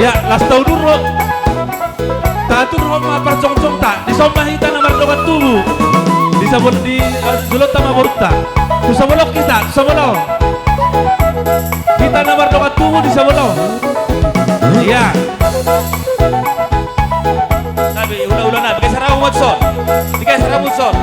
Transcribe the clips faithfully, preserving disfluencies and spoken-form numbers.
Ya, las taudur ro. Taturhon ma parjongjongta, dison ma hita na mardongan tubu. Di sabol-, di, eh, jolonta ma borunta. Tu sabolon hita, tu sabolon. Hita na mardongan tubu di sabolon. Iya. Nabi, ula-ula nabi, geser hamu son. Digeser hamu son.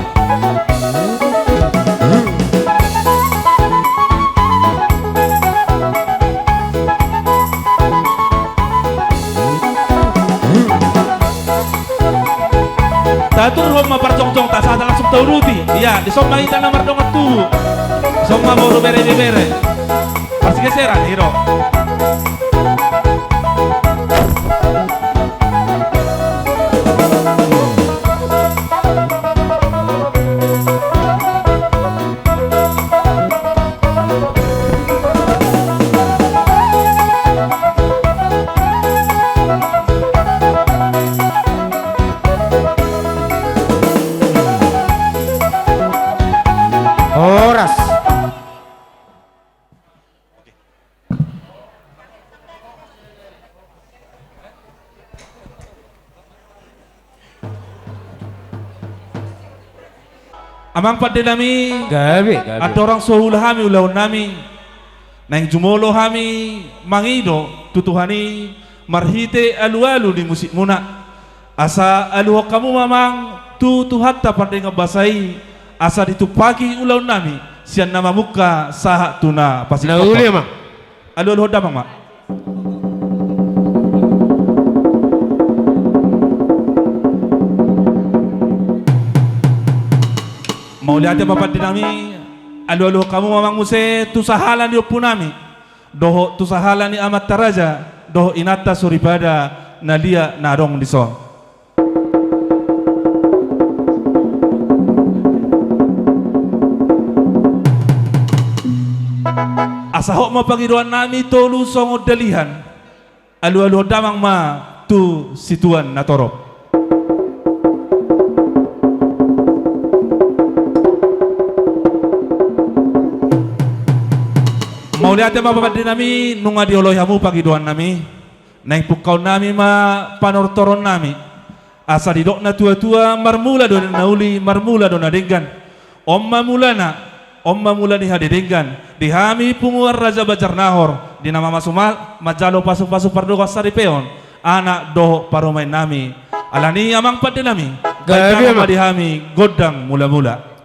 Taturhon ma parjongjongta, sahat langsung tauduti. Iya, dison ma hita na mardongan tubu. Dison ma boru bere ibebere. Parsigeseran, i do. Horas. Amang pande nami, gabe, gabe. Andorang so huula hami ulaon nami, naeng jumolo hami mangido tu Tuhan i marhite alualu ni musikmuna. Asa aluhon hamu ma amang tu Tuhanta pardenggan basa i, asa ditumpaki ulaon nami sian na mamungka sahat tu na pasingkothon. Na uli, amang. Alualuhon damang ma. Mauliate ma pande nami, alualuhon hamu ma amang muse tu sahala ni ompu nami, dohot tu sahala ni amanta raja, dohot inanta soripada na liat na adong dison. Asa hot ma pangidoan nami tolu songon dalihan, alualuhon damang ma tu situan na torop. Mauliate ma pande nami, nunga dioloi hamu pangidoan nami. Naeng pungkaon nami ma panortoron nami. Asa didok na tuatua, marmula do na uli, marmula do na denggan. On ma mulana, on ma mula ni hadedenggan di hami punguan Raja Banjarnahor, di na mamasu ma-, manjalo pasupasu pardohot saripeon anak dohot parumaen nami. Alani i amang pande nami, gabe, baen ma di hami gondang mulamula.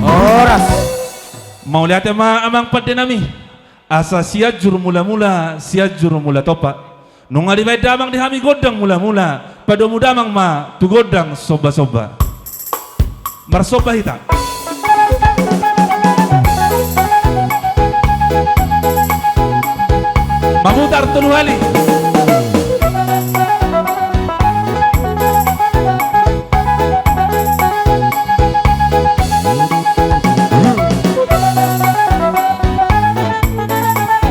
Horas. Mauliate ma amang pande nami. Asa Sianjur Mulamula, Sianjur Mula Tompa. Nunga dibaen damang di hami gondang mulamula, padomu damang ma tu gondang sombasomba. Marsomba hita. Mamutar tolu hali.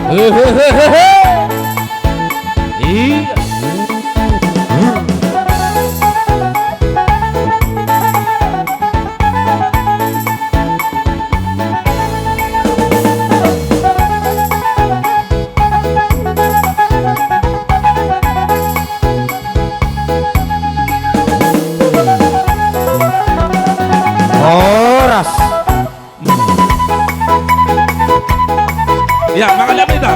Hehehehe. Iya. Horas. Ya, mangaliat hita.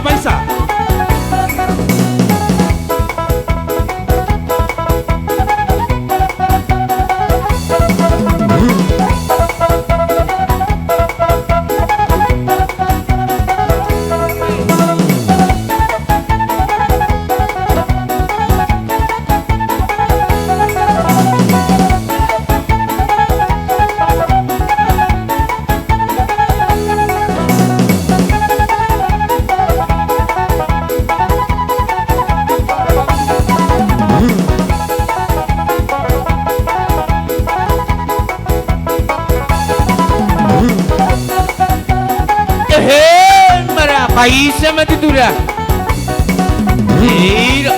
Paisa. Ehe, mara paisa ma tutu da. Ira.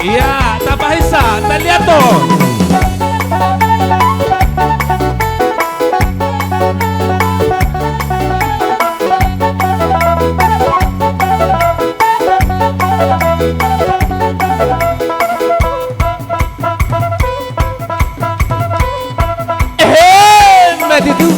Ia, tapahinsa, taliathon. Ehe, mate tu.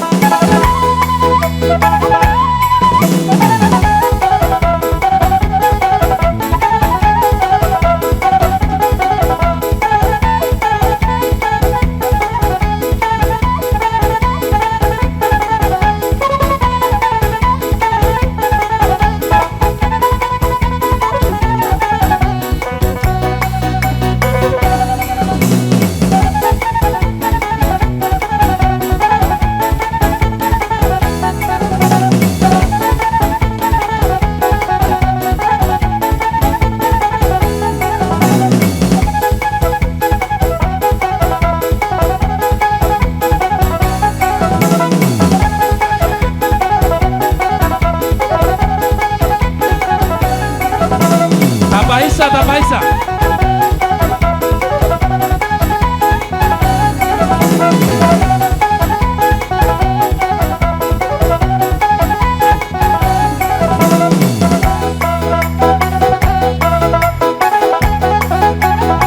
Tapahinsa, tapahinsa.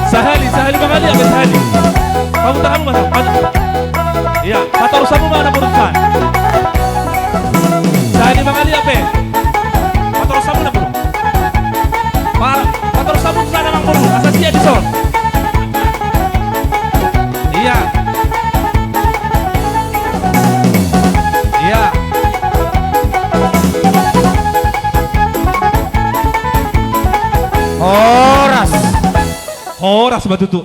Sahali, sahali mangaliat pe, sahali. Pamutar hamu ma, pat-, ia, patorus hamu ma na burung san. Sahali mangaliat pe. Patorus hamu na burung. Pa-, patorus hamu tu sana, amang boru, asa sian dison. Ia. Ia. Horas. Horas ma tutu.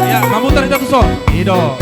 Ia, mamutar hita tu son. I do.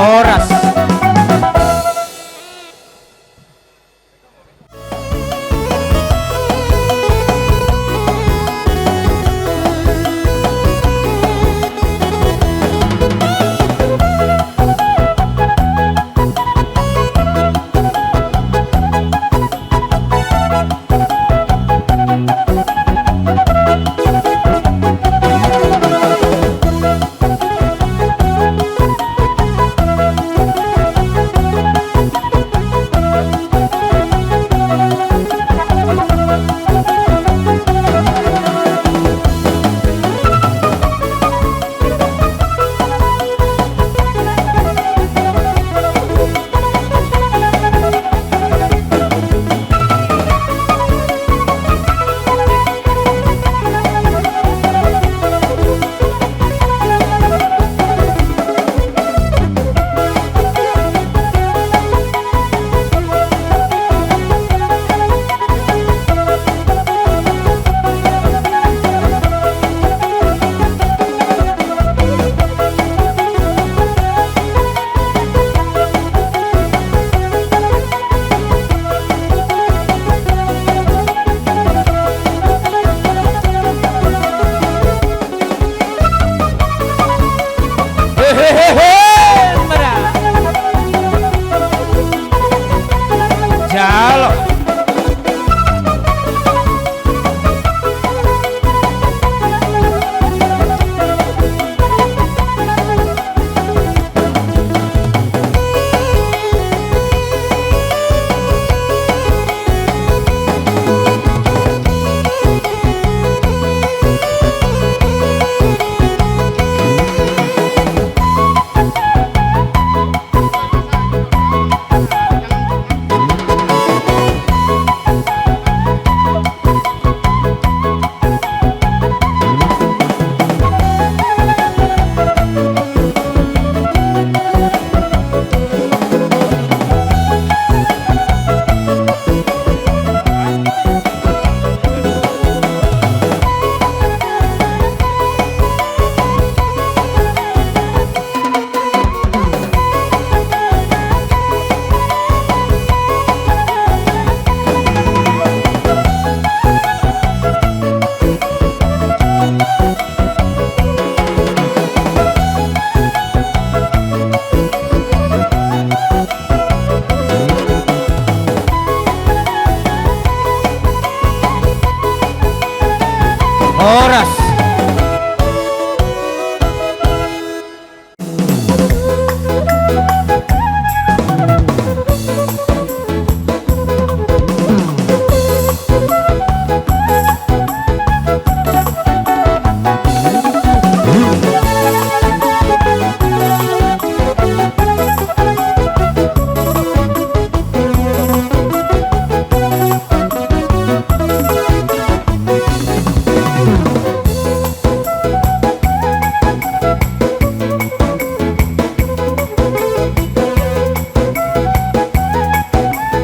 Horas. Hehehe, mara. Jalo. Horas.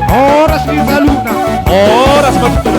Horas di baluna. Horas ma tutu.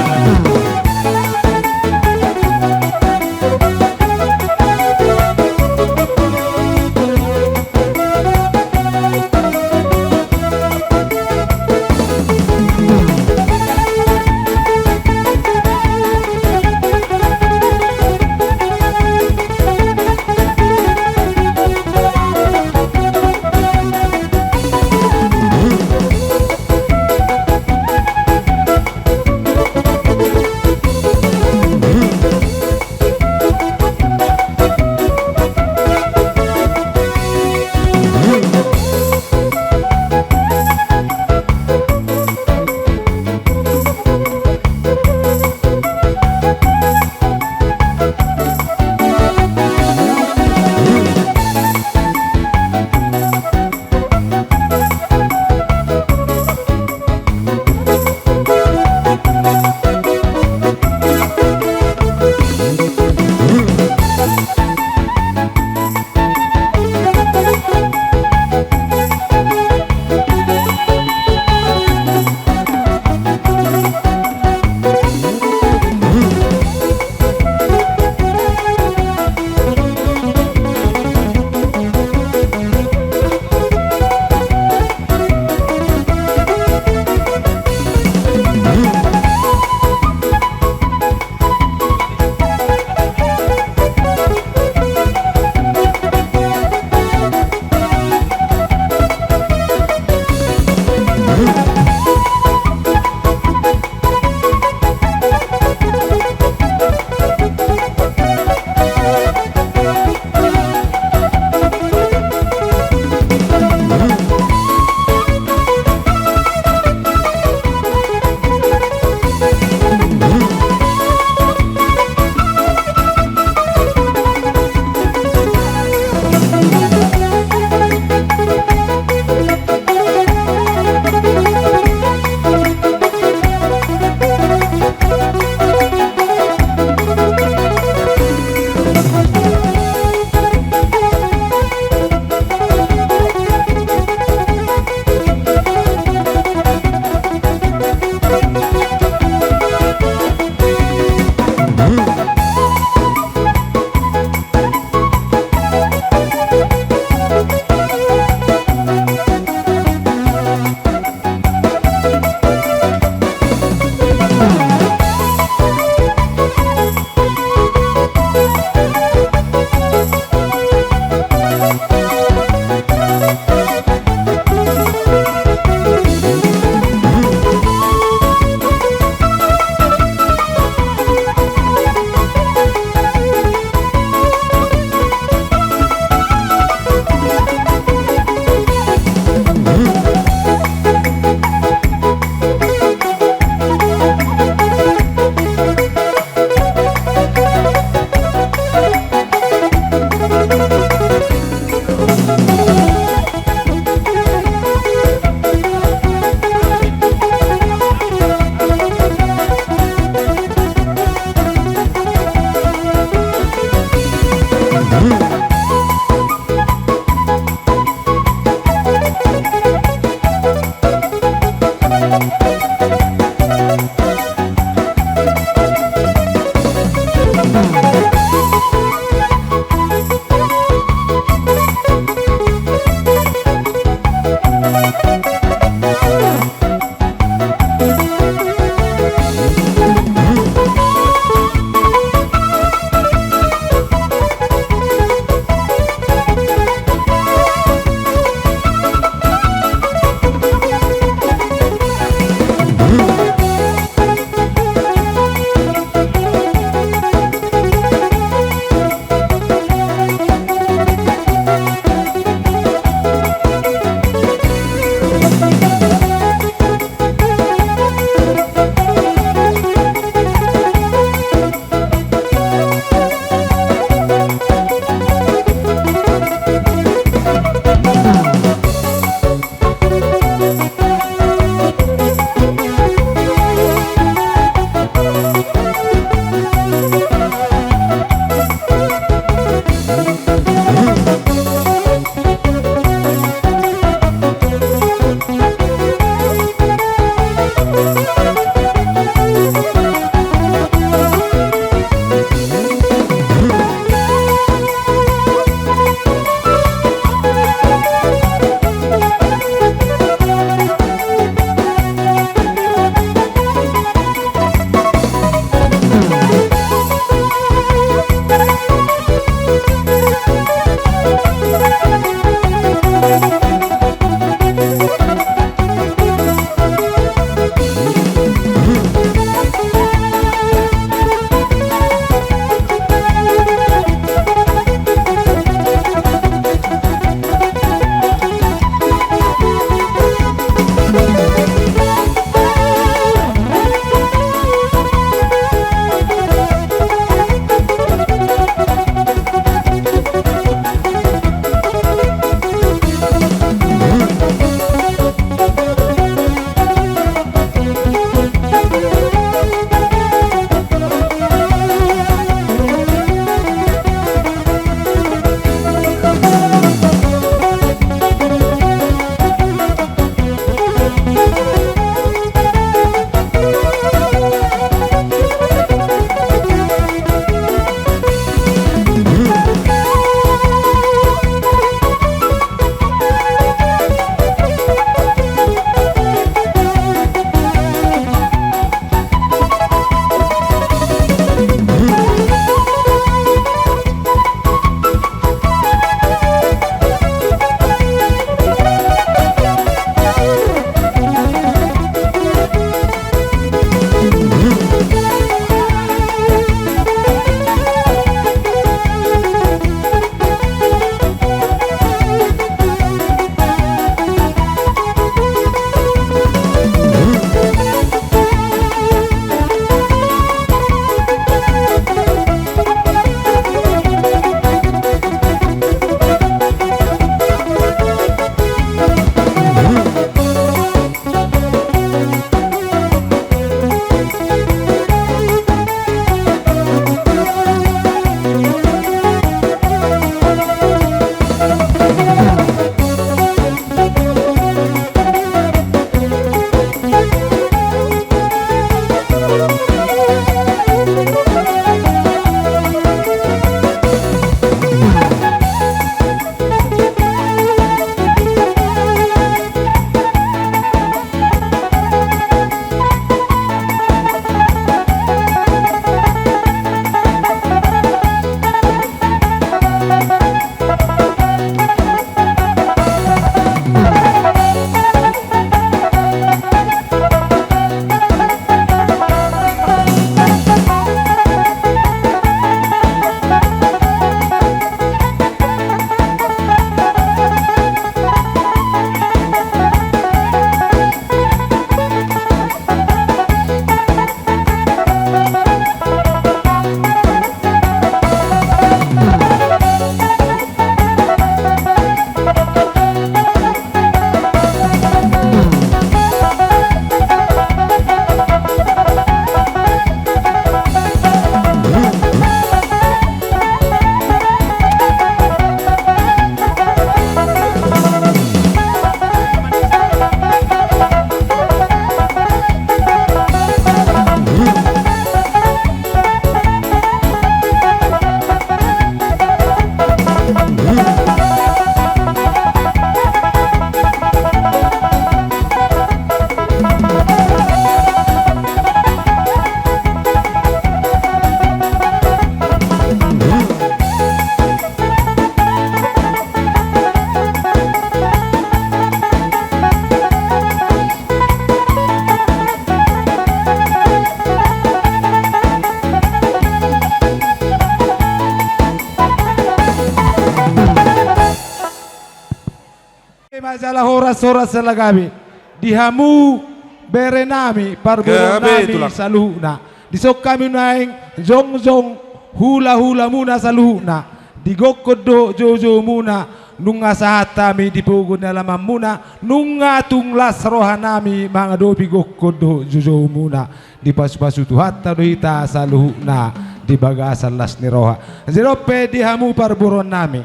Ima jala horas-horas jala gabe di hamu berenami, parboruonnami saluhutna. Dison hami nuaeng jongjong hula-hulamuna saluhutna di gokhon dohot jou-joumuna. Nunga sahat hami di pogu ni alamanmuna, nunga tung las rohanami mangadopi gokhon dohot jou-joumuna. Dipasu-pasu Tuhanta do hita saluhutna di bagasan las ni roha. Jadi on pe di hamu parboruonnami,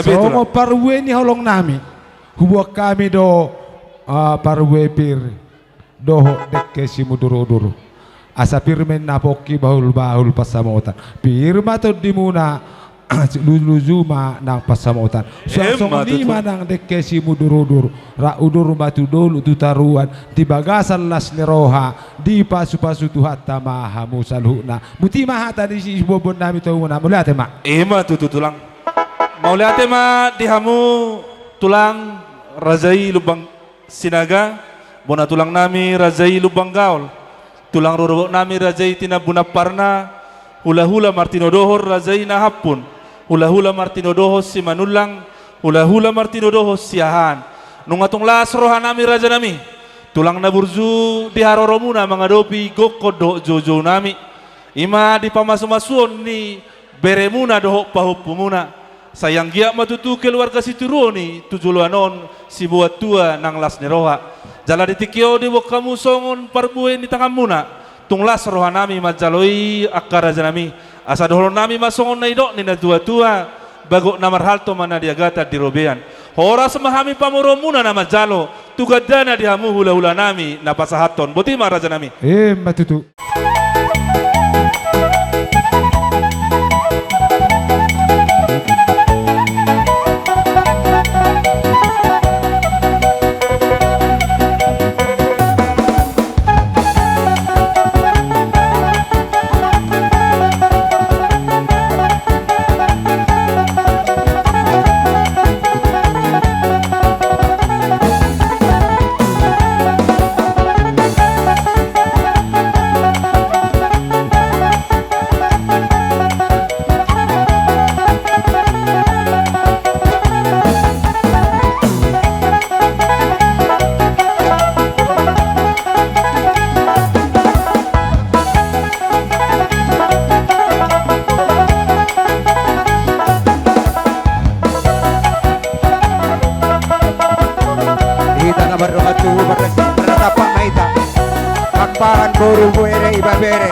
songon parbue ni holongnami, huboan hami do, ah, parbue pir dohot dengke simudur-udur. Asa pir ma inna pongki, bahul-bahul pansamotan. Pir ma tondimuna, luju-luju ma nang pansamotan. Suang songon i ma nang dengke simudur-udur. Rap udur ma tu dolok tu toruan, di bagasan las ni roha, dipasu-pasu Tuhanta ma hamu saluhutna. Botima hata ni siboanboannami tu hamuna. Mauliate ma. Ima tutu, Tulang. Mauliate ma di hamu, Tulang, raja i Lumban Sinaga, bona tulangnami raja i Lumban Gaol, tulang rorobotnami raja i Tinambu Namparna, hula-hula martinodohon raja i Nahampun, hula-hula martinodohon Simanullang, hula-hula martinodohon Siahaan. Nunga tung las rohanami, rajanami, tulang na burju, di haroromuna mangadopi gokhon dohot jou-jounami. Ima di pamasu-masuon ni beremuna dohot pahompumuna. Sai anggiat ma tutu keluarga sitiruon i tu joloan on siboan tua nang las ni roha. Jala di tingki on diboan hamu songon parbue ni tanganmuna, tung las rohanami manjalo i, angka rajanami. Asa dohononnami ma songon na nidok ni natua-tua: Bagot na marhalto ma na niagatan di robean. Horas ma hami pamoruonmuna na manjalo, tu gandana di hamu hula-hulanami na pasahathon. Botima, rajanami. Ima tutu. Hita na mardongan tubu, marna-, marnatap ma hita. Amang boru, bere, ibebere.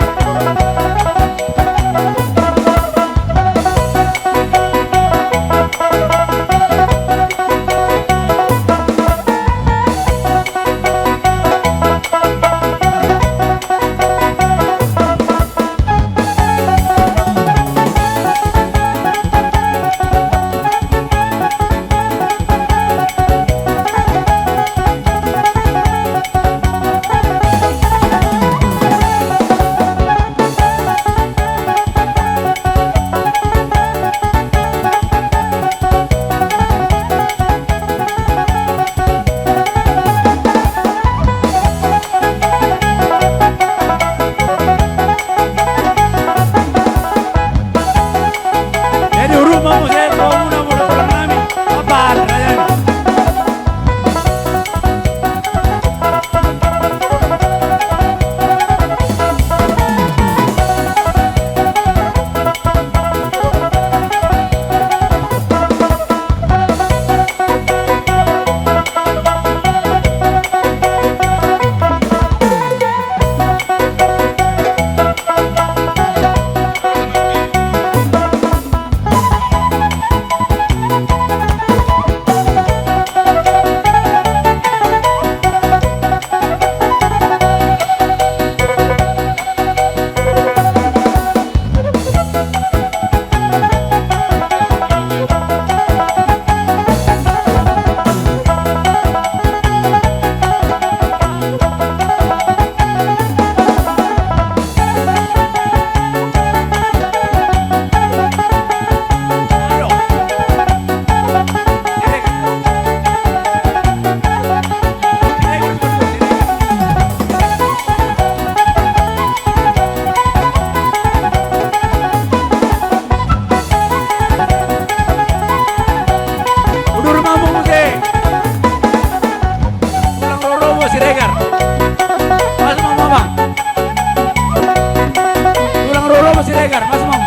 Siregar, Mas Mom.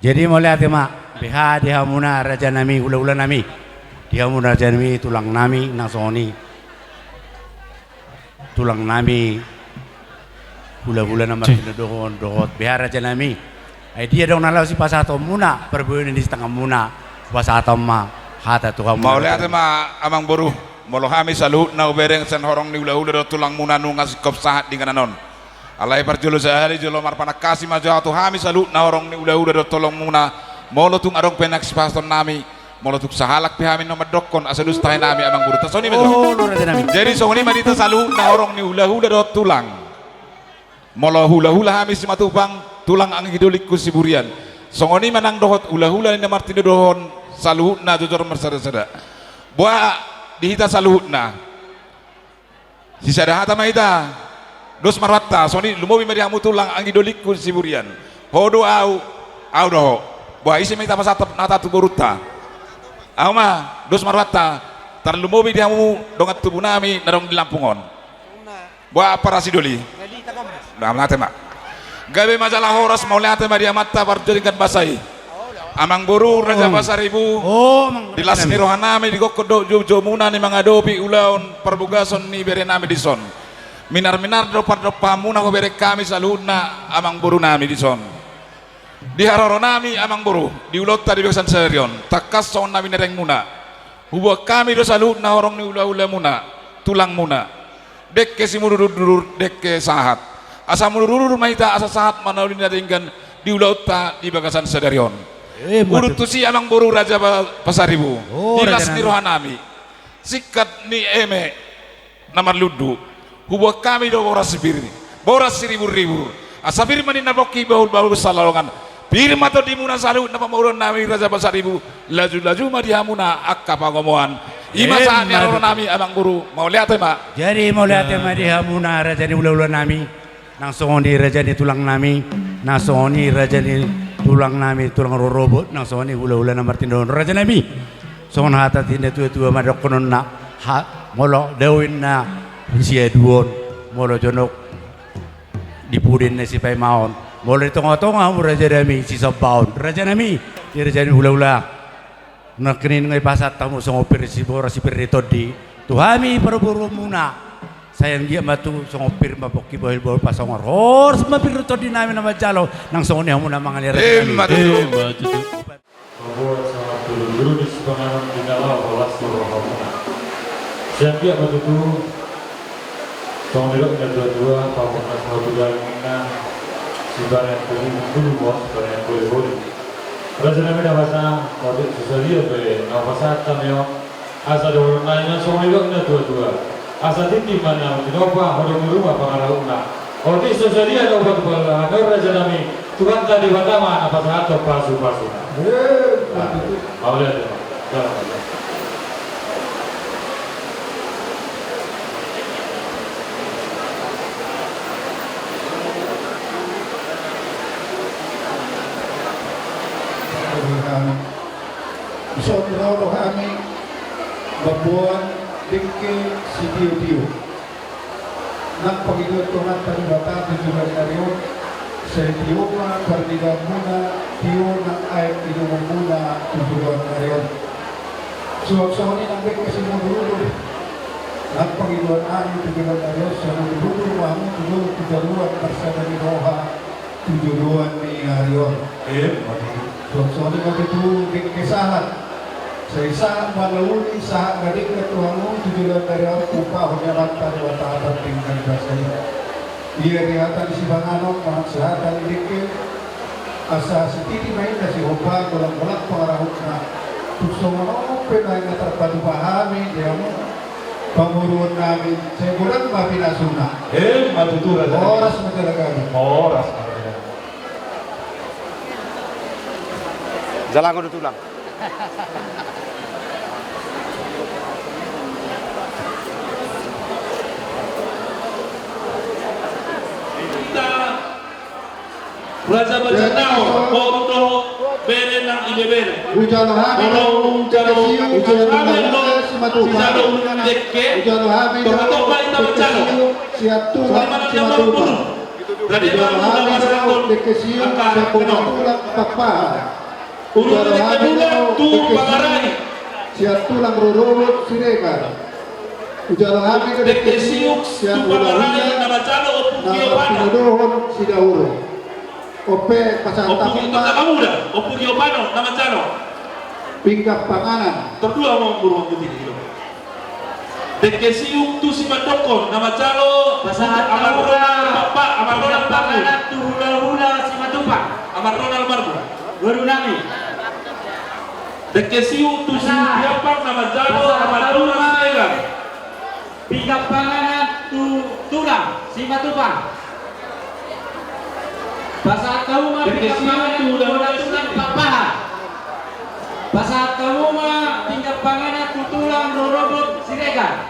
Jadi mauliate ma, beha di hamuna rajanami, hulahulanami, di hamuna rajanami, tulangnami, nang songon i tulangnami, hulahula na martinodohon dohot beha rajanami. Ai dia dong na laho sipasahatonmuna parbue ni sitanganmuna, hupasahaton ma hata tu hamu. Mauliate ma amangboru, molo hami saluhutna hubereng sian horong ni hulahula dohot tulangmuna nunga singkop sahat di inganan on. Alai parjolo sahali jolo marpanangkasi ma jo ahu tu hami saluhutna horong ni hulahula dohot tulangmuna, molo tung adong pe na sipasahatonnami, molo tung sahalak pe hami na mandokkon asa dos tahi nami amangboru, asa songon i ma jo. Olo rajanami. Jadi songon i ma di hita saluhutna horong ni hulahula dohot tulang. Molo hulahula hami Simatupang, tulang anggi dolingku Siburian. Songon i ma nang dohot hulahula ni na martinodohon saluhutna jojor marsadasada. Boha di hita saluhutna. Sisada hata ma hita. Dos ma rohanta, songon i lumobi ma di hamu tulang anggi dolingku Siburian. Ho do ahu, ahu do ho. Boha ise ma hita pasahat hata tu borunta. Ahu ma, dos ma rohanta, tarlumobi di hamu dongan tubunami na adong di Lampung on. Boha ampara sidoli. Mauliate ma. Gabe ma jala horas, mauliate ma di amanta parjolo denggan basa i. Amangboru Raja Pasaribu, di las ni rohanami, di gokhon dohot joujoumuna na mangadopi ulaon parbagason ni berenami dison. Minarminar do pardompahanmuna hubereng hami saluhutna amangborunami dison. Di haroronami amangboru, di ulaonta di bagasan sadari on, tangkas songon na binahenmuna. Huboan hami do saluhutna horong ni hulahulamuna, tulangmuna. Dengke simudurudur, dengke sahat. Asa mudurudur ma hita, asa sahat ma na uli na denggan di ulaonta di bagasan sadari on. Emma tutu. Udut tusi amangboru Raja Pa-, Pasaribu. Di las ni rohanami. Singkat ni eme na marlundu. Huboan hami do boras pir, boras siriburribur. Asa pir ma ninna pongki, bahulbahul salolongan. Pir ma tondimuna saluhutna pamoruonnami Raja Pasaribu. Lajulaju ma di hamuna angka pangomoan. I ma sahat ni haroronami amangboru. Mauliate ma. Jadi mauliate ma di hamuna raja ni hulahulanami. Nang songon i raja ni tulangnami. Nang songon i raja ni tulang nami, tulang rorobot, nang songon i hulahula na martinodohon raja nami. Songon hata ni na tuatua ma dohononna, ha, molo dao ninna siaduon, molo jonok di pudi ninna sipaimaon, molo di tongatonga hamu raja nami sisombaon, raja nami, di raja nami hulahula. Nangkining i pasahat hamu songon pir ni siboras, pir ni tondi tu hami parboruonmuna. Sai anggiat ma tutu songon pir ma pongki, bohil-bohil pasongar, horas ma pir ni tondi nami na manjalo, nang songon i hamu na mangalehon. Ima tutu. Ima tutu. Paboa songon tulutulu ni sipanganon di na laho palas tu rohamuna. Sai anggiat ma tutu songon nidok ni na tuatua, pabornas ma tu dagingna, sipanean tu bulung ma sipanean boliboli. Raja nami na basa, otik so sadia pe na hupasahat hami on, asa dohonon nami ma songon nidok ni na tuatua. Asa tintin ma na tinopa, hodong ni ruma pangarahutna. Otik so sadia na hupatupa hami on raja nami, Tuhanta Debata ma na pasahathon pasupasuna. Mauliate ma. Dison ro do hami mamboan dengke sitiotio. Nang pangidoan Tuhanta Debata tu joloan ni ari on, sai tio ma parnidaanmuna, tio nang aek inumonmuna tu joloan ni ari on. Suang songon i nang dengke simudurudur. Nang pangidoan hami tu joloan ni ari on, sai mudurudur ma hamu tu jolo tu joloan marsada ni roha tu joloan ni ari on. Ima tutu. Songon i ma tutu dengke sahat. Sai sahat ma na uli, sahat ma dengke tu hamu tu joloan ni ari on, umpahon ni Amanta Debata pardenggan basa i. Ia di hata ni sipanganon, manang di hata ni dengke, asa sititi ma inna sihompa, golanggolang pangarahutna. Tung songon on pe ma inna tarpatupa hami di hamu pamoruon nami, sai godang ma pinasuna. Ima tutu raja. Horas ma jala gabe. Horas ma jala gabe. Jalangon do tulang. Raja Bajanao, boru dohot bere nang ibebere. Hujalo hami, molo hujalo hami, hami do sijalo ulun dengke. Hujalo hami, torop ma hita manjalo. Songon i ma nang na marpuru. Rade ma hami, hujalo hami, dengke siuk, angka siap tulang, tulang, papaha. Ulun dengke bulan tu Pangarahi. Siap tulang rorobot Siregar. Hujalo hami dengke siuk tu Pangarahi, na manjalo Ompu Giovano. Tinodohon Sidauro. Ope, pasahat hamu ma. Ompu Giovano, Ompu Giovano, na manjalo. Pinggan panganan. Tordua ma burung putih di hidung. Dengke siuk tu Simandokkon, na manjalo. Pasahat hamu ma. Amar Ronald Margo. Pinggan panganan tu hulahula Simatupang. Amar Ronald Margo. Boru nami. Dengke siuk tu Simandokkon, na manjalo. Pasahat hamu ma. Amar Ronald Margo. Pinggan panganan tu tulang Simatupang. Pasahat hamu ma. Dengke siuk tu tulang Papaha. Pasahat hamu ma pinggan panganan tu tulang rorobot Siregar.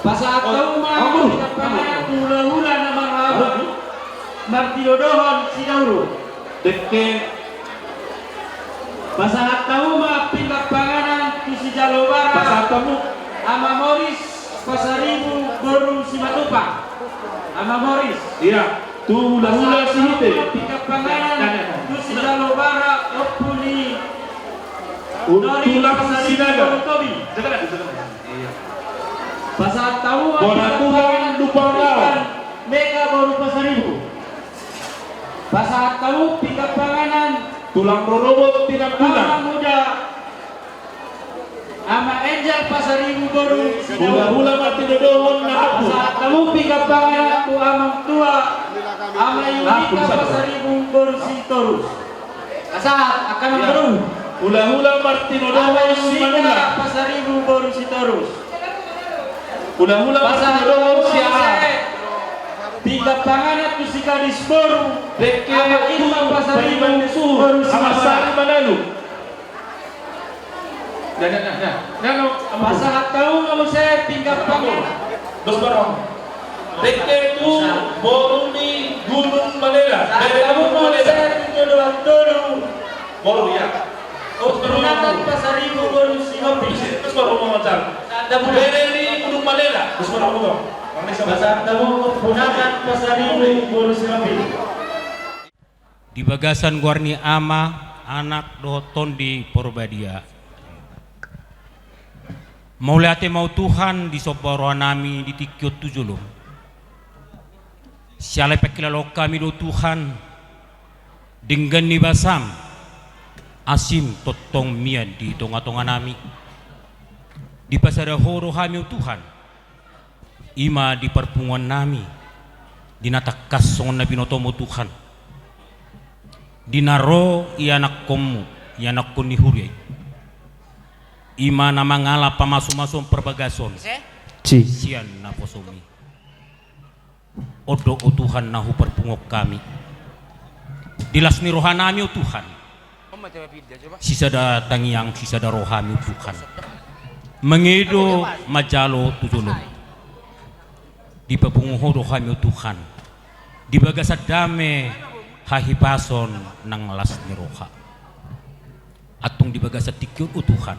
Pasahat hamu ma pinggan panganan tu hulahula na marhaha martinodohon Sidauro. Dengke. Pasahat hamu ma pinggan panganan tu sijalo bara. Pasahat hamu. Ama Moris Pasaribu boru Simatupang. Ama Moris. Iya. Tu hulahula Sihite. Pasahat hamu ma pinggan panganan tu sijalo bara, ompu ni Norin Pasaribu boru Tobing. Pasahat hamu ma pinggan panganan tu Mega boru Pasaribu. Pasahat hamu pinggan panganan. Tulang rorobot Tinambunan. Ama Muda. Ama Angel Pasaribu boru Sidauro. Hulahula martinodohon na hampus. Pasahat hamu pinggan panganan tu Amang Tua. Ama Yulika Pasaribu boru Sitorus. Pasahat, angka na boru. Hulahula martinodohon Ama Yusita Pasaribu boru Sitorus. Hulahula martinodohon Siahaan. Pinggan panganan tu si gadis boru. Dengke tu Ama Irma Pasaribu boru Sitorus. Ama Sari Manalu. Pasahat hamu ma muse pinggan panganan. Dos barang. Dengke tu boru ni Gunung Malela. Dari Gunung Malela. Boru, ya. Umponan Pasaribu boru Sihombing. Terus baru mau macam. Bere ni Gunung Malela. Terus baru mau. Umponan Pasaribu boru Sihombing. Di bagasan goar ni Ama, Anak dohot Tondi Porbadia. Mauliate ma o Tuhan disomba rohanami di tingki on tu jolom. Siala i pangkilalaon hami do Tuhan denggan ni basam, asim tongtong mian di tongatonganami. Dipasada Ho do hami o Tuhan. I ma di parpunguannami, di na tangkas songon na binotoM o Tuhan, di na ro ianakkonMu, ianakkon ni huria i. I ma na mangalap pamasumasuon parbagason sian naposoMi. On do o Tuhan na huparpunguhon hami. Di las ni rohanami o Tuhan, sisada tangiang, sisada roha hami o Tuhan, mangido manjalo tu jolom. Dipapungu Ho do hami o Tuhan di bagasan dame, hahipason nang las ni roha. Antong di bagasan tingki on o Tuhan,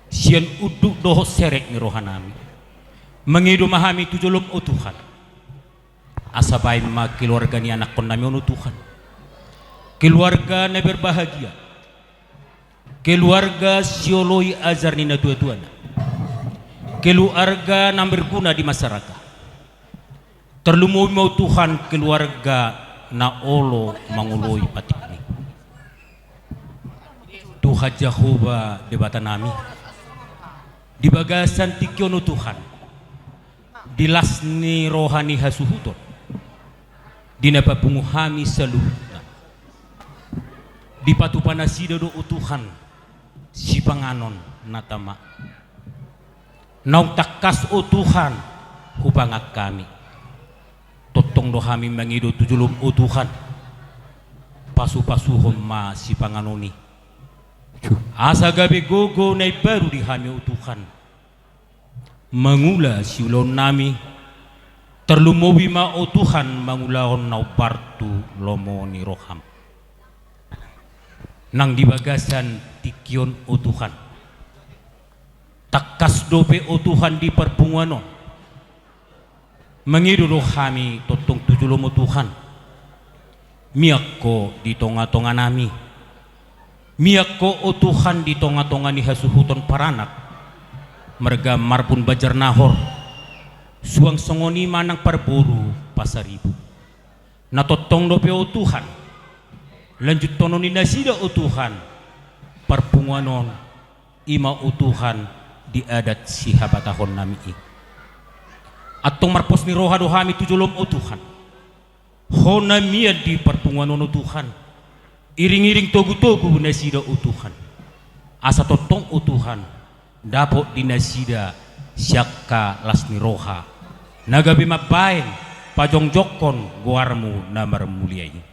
sian unduk dohot serep ni rohanami, mangido ma hami tu jolom o Tuhan. Asa baen ma keluarga ni anakkonnami on o Tuhan keluarga na berbahagia, keluarga sioloi ajar ni natuatuana, keluarga na berguna di masyarakat. Tarlumobi ma o Tuhan keluarga na olo mangoloi patikMi. Tuhan Jahowa Debatanami, di bagasan tingki on o Tuhan, di las ni roha ni hasuhuton, di na papungu hami saluhutna, dipatupa nasida do o Tuhan sipanganon na tama. Naung tangkas o Tuhan hupangan hami. Tongtong do hami mangido tu jolom o Tuhan, pasupasuhon ma sipanganon i, asa gabe gogo na imbaru di hami o Tuhan. Mangula siulaonnami, tarlumobi ma o Tuhan mangulahon na hombar tu lomo ni rohaM. Nang di bagasan tingki on o Tuhan, tangkas dope o Tuhan di parpunguan on, mangido do hami tongtong tu jolom o Tuhan. Mian Ho di tongatonganami. Mian Ho o Tuhan di tongatonga ni hasuhuton paranak marga Marbun Banjarnahor. Suang songon i ma nang parboru Pasaribu. Na tongtong dope o Tuhan lanjuthonon ni nasida o Tuhan parpunguan on, i ma o Tuhan di adat sihabatahonnami i. Antong marpos ni roha do hami tu jolom o Tuhan. Ho na mian di parpunguan on o Tuhan, iringiring togutogu nasida o Tuhan, asa tongtong o Tuhan dapot di nasida siangka las ni roha na gabe mambaen pajongjongkon goarMu na marmulia i.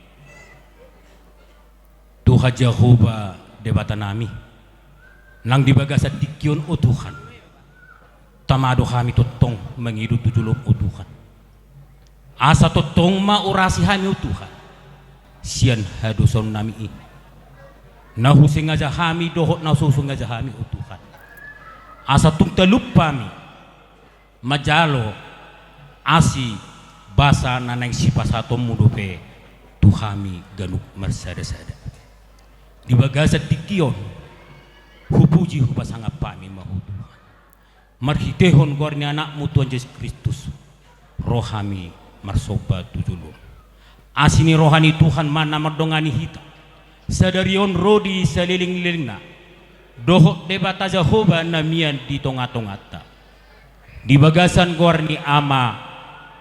Tuhan Jahowa Debatanami, nang di bagasan tingki on o Tuhan, tama do hami tongtong mangido tu jolom o Tuhan, asa tongtong ma urasi hami o Tuhan sian hadosaonnami i, na husengaja hami dohot na so husengaja hami o Tuhan, asa tung talup hami manjalo asi basa na naeng sipasahatonMu dope tu hami ganup marsadasada. Di bagasan tingki on, hupuji hupasangap hami ma Ho Tuhan. Marhitehon goar ni AnakMu Tuhan Jesus Kristus, ro hami marsomba tu jolom. Asi ni roha ni Tuhan ma na mandongani hita sadari on ro di salelenglelengna, dohot Debata Jahowa na mian di tongatonganta. Di bagasan goar ni Ama,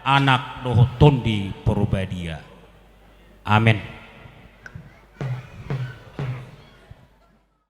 Anak dohot Tondi Porbadia. Amen.